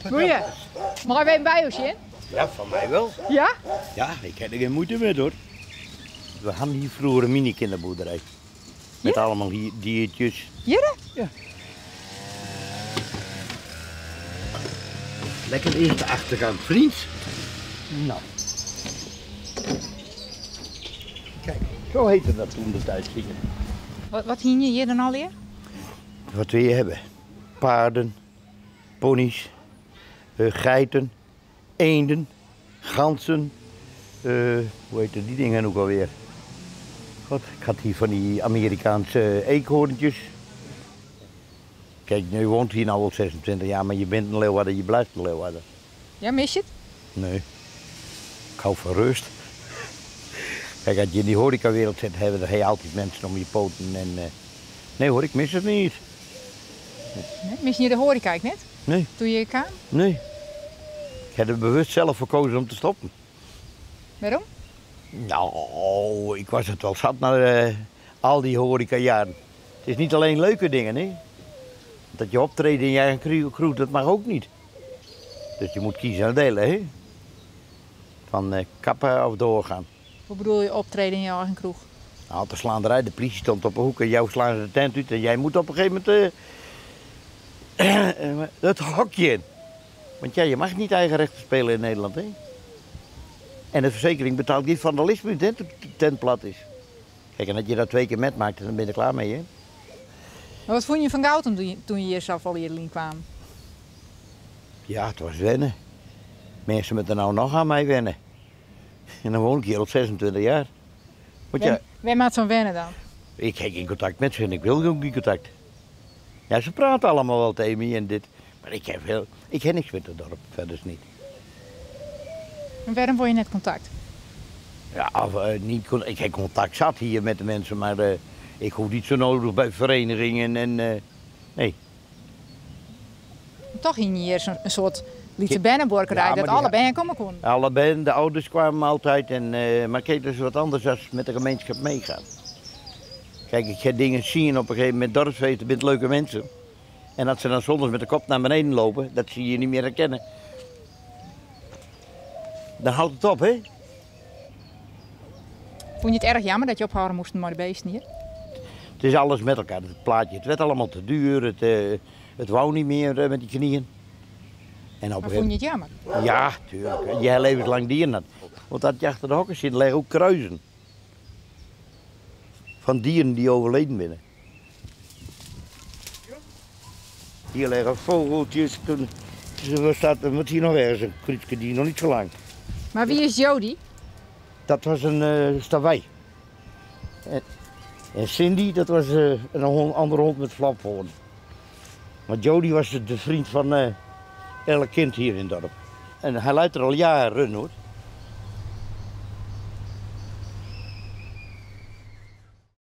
Goeie. Meie we even by jo sjen? Ja, fan my wol. Ja? Ja, ik ha der gjin muoite mei hoor. We hadden hier vroeger een mini kinderboerderij. Met Ja? allemaal hier diertjes. Hjir? Ja. Lekker eerst de achterkant, vriend. Nou. Kijk, zo heette dat toen de tijd, zie je. Wat hiene je hjir dan allegear? Wat wil je hebben? Paarden, ponies, geiten, eenden, ganzen. Hoe heette die dingen ook alweer? God, ik had hier van die Amerikaanse eekhoorntjes. Kijk, nu woont hier nou al 26 jaar, maar je bent in Leeuwarden, je blijft in Leeuwarden. Ja, mis je it? Nee. Ik hou van rust. Kijk, als je in die horecawereld zit, hebben er altijd mensen om je poten. En, nee hoor, ik mis het niet. Nee, mis je de horeca ek net? Nee. Toen je kaam? Nee. Ik heb er bewust zelf voor gekozen om te stoppen. Waarom? Nou, ik was het wel zat na al die horecajaren. Het is niet alleen leuke dingen, hè. Dat je optreedt in je eigen kroeg, dat mag ook niet. Dus je moet kiezen en delen, hè. Van kappen of doorgaan. Hoe bedoel je optreden in je eigen kroeg? Nou, de slaanderij, de politie stond op de hoek en jou slaan ze de tent uit en jij moet op een gegeven moment het hokje in. Want ja, je mag niet eigen rechten spelen in Nederland, hè. En de verzekering betaalt niet vandalisme, hè, dat de tent plat is. Kijk, en dat je dat 2 keer met maakt, dan ben je er klaar mee, hè. Maar wat vond je van Goutum toen je hier zelf al eerder in kwam? Ja, het was wennen. Mensen moeten nou nog aan mij wennen. En dan woon ik hier al 26 jaar. Want ja, Wie maakt zo'n wennen dan? Ik heb geen contact met ze en ik wil ook geen contact. Ja, ze praten allemaal wel tegen me en dit. Maar ik heb niks met het dorp, verder niet. En waarom wil je net contact? Ja, of niet ik heb contact zat hier met de mensen, maar ik hoef niet zo nodig bij verenigingen en nee. Maar toch ging je hier een soort lytse bernenborkerij Ja, dat maar die alle bern komen konden. Alle bern, de ouders kwamen altijd. En maar kijk, dat is wat anders dan met de gemeenschap meegaan. Kijk, ik ga dingen zien op een gegeven moment, dorpsfeesten met leuke mensen. En dat ze dan soms met de kop naar beneden lopen, dat zie je niet meer herkennen. Dan houdt het op, hè? Vond je het erg jammer dat je ophouden moest met de beesten hier? Het is alles met elkaar, het plaatje. Het werd allemaal te duur, het wou niet meer met die knieën. En op Maar een vond je het gegeven jammer? Ja, tuurlijk. Je hebt levenslang dieren had. Want dat je achter de hokken zit, liggen ook kruisen. Van dieren die overleden zijn. Hier liggen vogeltjes. Er staat, er moet hier nog ergens een kruidje die nog niet zo lang. Maar wie is Jody? Dat was een stawij. En Cindy, dat was een andere hond met flaphoorn. Maar Jody was de vriend van elk kind hier in het dorp. En hij leidt er al jaren, hoor.